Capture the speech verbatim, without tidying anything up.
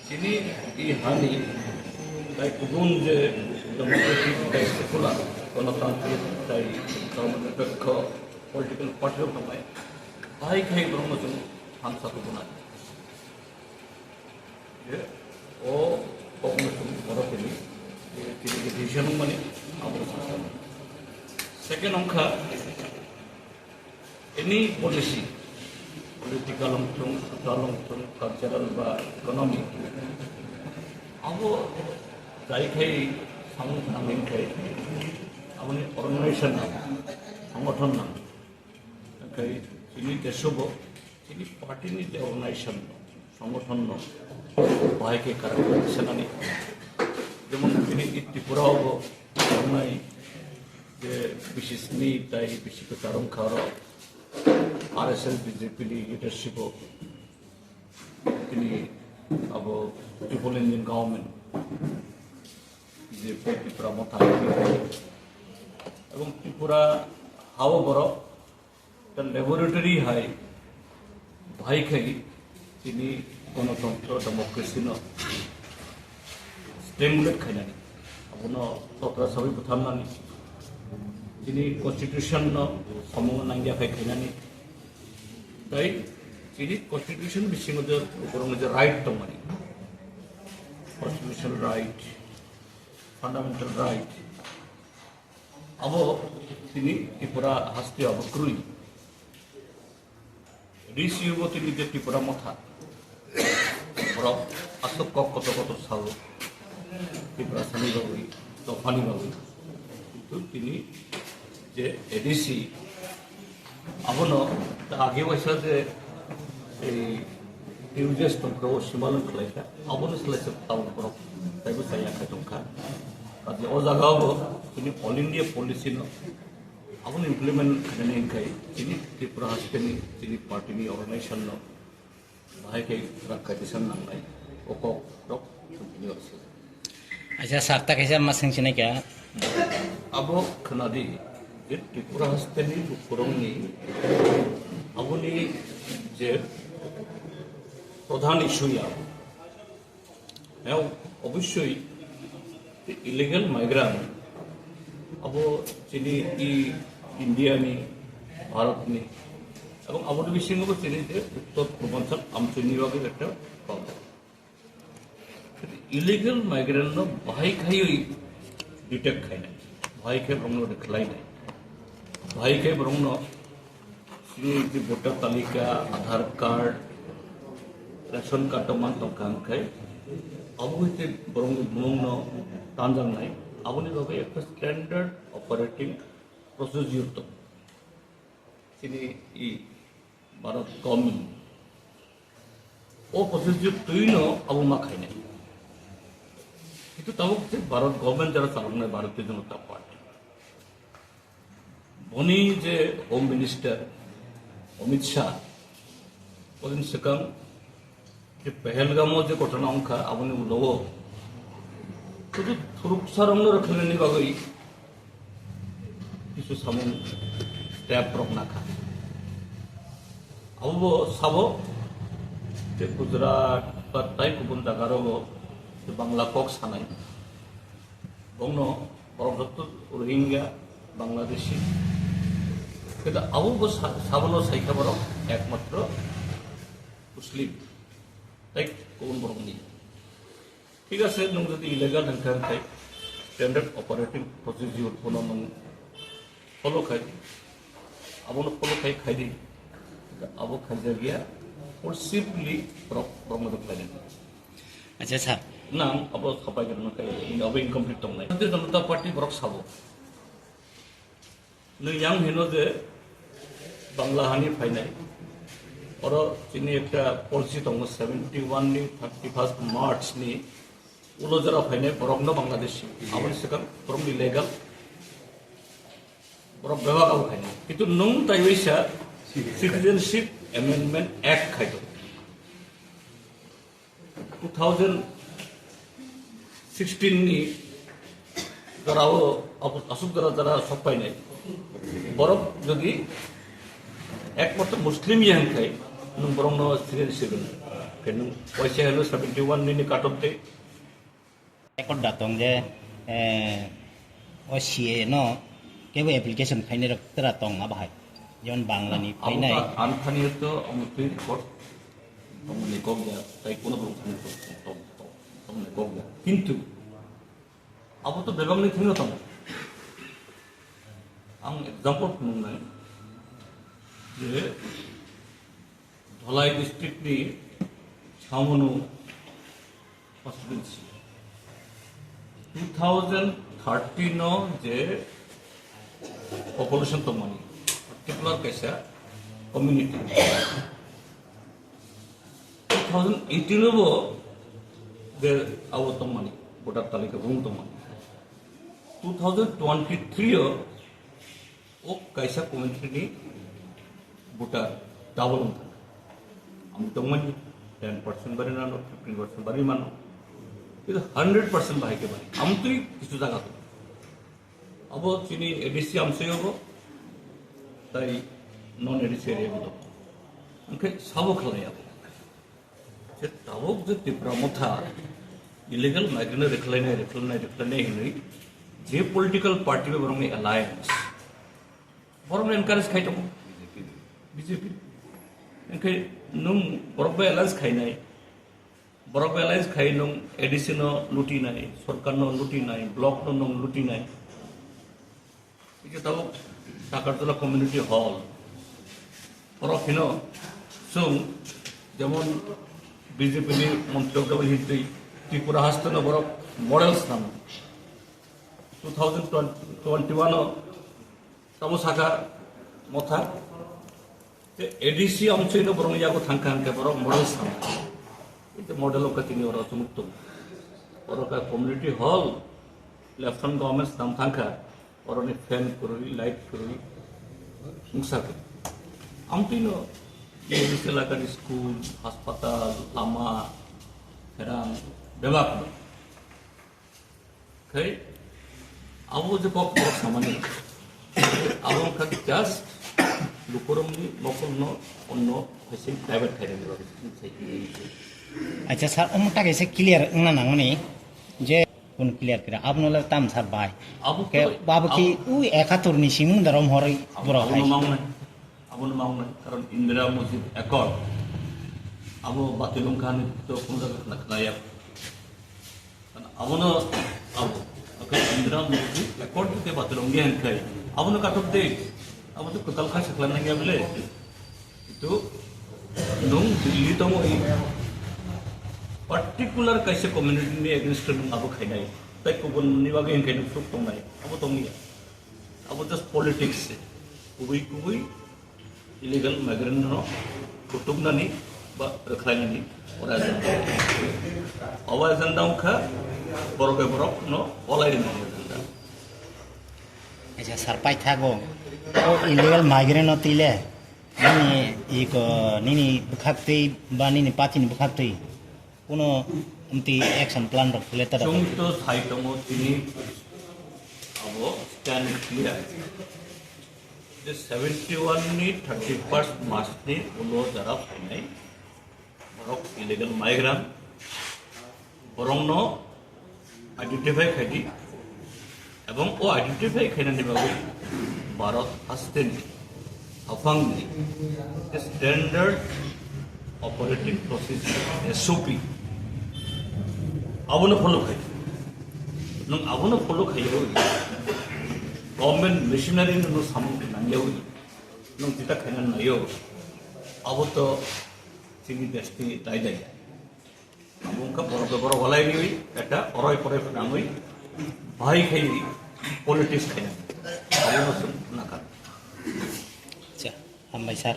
Chini i hani tai kubun je democratic tai secular, gonotantrik tai dharmoniropekho political party rok tongnai, bahai khai borokno chwng thansa kubunai. Je o kokno chwng borok tini, tini decision wngmani abo thansa. Second wngkha, any policy, political wngthung, social wngthung, cultural ba economic, abo jai khai samung nangin khai aboni organization nang, songothon nang. Khai chini desobo chini party ni je organization, songothon no bahai khe karak sanani. Jemon chini i Tripura o bo tongnai je bisisni tai bisi kwchar wngkha oro R S S B J P ni leadership o tini abo triple engine government B J P Tipra Motha ebong Tripura hao borok ta laboratory hai bahai khai chini gonotantro democracy no stimulate khainani, abono totra sawi butharnani, chini constitution no samung nangya khai khainani, tai chini constitution bisingo je borokni je right tongmani, constitutional right, fundamental right, abo tini Tripura haste abo kwrwi. A D C bo tini je Tipra Motha, borok aswk kok kotor kotor sao, Tiprasani bagwi, dophani bagwi. Kintu tini je A D C, abono ta age waisa je ei uses tongkha, o simalwng khlaikha, abono swlaisa town borok taibo chaya khai tongkha. Kaje o jaga o tini all India policy no abono implement khainani hwnkhai chini Tripura haste ni chini party ni organization no bahai khe rakha tisan nangnai o kok rok thumphini rok se. Acha, sir, ta kaisa ma swngsinai kha. Abo khwnadi je Tripura haste ni bukhurok ni aboni je pradhan issue ya. Heo, obossoi illegal migrant abo chini i India ni, Bharat ni, ebong aboni bisingo bo chini je uttor purbanchal amchoi ni bagwi ekta problem. Illegal migrant no bahai khaiwi detect khainai, bahai khai borokno rwkhlainai, bahai khai borokno chini je voter talika, Aadhaar card, ration card rok man tongkha hwnkhai, abo hai khe borokni bumungno tanjaknai, aboni bagwi ekta standard operating procedure tongo. Chini i Bharat government o procedure twino abo ma khainai. Kintu tabuk je Bharat government jara chaloknai Bharatiya Janata Party, boni je Home Minister Amit Shah, odin swkang je Pahalgam o je ghotona wngkha, aboni ulo o kuchu thuruksa rokno rwkhlainani bagwi kichu samung step rok nakha. Abo bo sabo je Gujarat ba tai kubun jaga rogo je Bangla kok sanai. Bongno borok jotto Rohingya, Bangladeshi. Kintu abo bo sa-, sabono saikha borok ekmatro Muslim. Tai kubun borok ni. Thik ase, nwng jodi illegal hwnkha hwnkhe standard operating procedure bono nwng follow khai, abono follow khai khai di. Abo khaijak ya, forcibly borok, borok no khlai di. Acha, sir. Nang abo sapai gana khai, abo incomplete tongnai. Bharatiya Janata Party borok sabo. Nwng yang hino je Bangla hani phainai. Oro chini ekta policy tongo, seventy one ni thirty first March ni ulo jora phainai borokno Bangladesh. Aboni swkang borokni legal borok bebak abo khainai. Kintu nwng tai waisa Citizenship Amendment Act khaito. Two thousand sixteen ni jora o abo asuk jora jora sok painai. Borok jodi ekmatro Muslim ya hwnkhai, nwng borokno citizenship rwna. Waisa helo seventy one nini cut off date. Record da tong je, eh, o C A no kebo application khainai rok tera tong abo hai. Jemon Bangla ni phainai. Abo ta ang thani to ang twi record. Ang ni kok ya, tai kono bro thani to, to, to, to ni kok ya. Kintu abo to bebak ni thani tong. Ang example phunuk nai je Dhalai district ni Chhamanu constituency. Two thousand thirteen o je population tongmani, particular kaisa community. Two thousand eighteen o bo je abo tongmani, voter talika bung tongmani. Two thousand twenty-three o O kaisa community ni voter double wng thangkha. Ang tongmani ten percent bari mano, fifteen percent bari mano. Kintu hundred percent bahai khe bari. Amtwi kichu jaga tong. Abo chini A D C amsoi obo, tai non A D C area bo tong. Angkhe sabo khlai abo. Je tabuk je Tipra Motha illegal migrant rwkhlainai, rwkhlainai, rwkhlainai hinwi je political party bai borokni alliance, borokno encourage khai tongo B J P. Hwnkhe nwng borok bai alliance khainai, borok bai alliance khai nwng A D C no lutinai, sorkar no lutinai, block no nwng lutinai. Hwnkhe tabuk Takarjala Community Hall. Borok hino chwng jemon B J P ni montri rok double hintwi Tripura haste no borok model swnam. Two thousand twenty-one o tamo saka Motha. Te A D C amchoi no borok yago thangkha hwnkhe borok model swnam. Ite model wngkha tini oro chumuk tongo. Oro kha community hall, lieutenant government swnam thangkha. Oroni fan kwrwi, light kwrwi wngsa khe. Amtwino elakani school, hospital, lama, pherang bebak no. Khai abo je kok borok samani, abo wngkha just lukurokni mokolno onno phaising divert khainani bagwi. Acha sir, omo ta kaisa clear wngna nangmani je Kun clear kira, abono le tam sar bai. Abo Ke, to, abo ki abo u ekatur ni simung darom hori abo, borok abono hai. Mawngnai. Abono mawngnai. Karon Indira Mosjid Accord. Abo batil wngkha ni to kono jaga khna khnaya. Abono, abo. Oke, Indira Mosjid Accord te batil wngya hwnkhai. Abono katok de. Abo to kwtal khai sakla nangya bele. Itu nung Delhi tongo i particular kaisa community ni against nung abo khainai. Tai kubun ni bagwi hwnkhai nung suk tongnai. Abo tongya. Abo just politics se. Kubui kubui illegal migrant no kutuknani ba rwkhlainani ora agenda. Abo agenda wngkha borok bai borok no olai rinani agenda. Acha sir paithago. O illegal migrant no tile. Nini iko, nini bwkhaktwi ba nini party ni bwkhaktwi kuno amtwi action plan rok letter rok? Chwng to sai tongo tini abo stand clear. Je seventy one ni thirty first March ni ulo jara phainai borok illegal migrant, borokno identify khaidi, ebong o identify khainani bagwi Bharat hasteni aphangni standard operating procedure, S O P, abono follow khai. Nwng abono follow khaiwi government machinery no samung nangyawi nwng jita khaina nayo, abo to chini deshni dai dai. Abo wngkha borok bai borok walai riwi, eta oroi poroi phwnangwi, bahai khai politics khaina. Abono chwng nakha. Acha, hambai sir.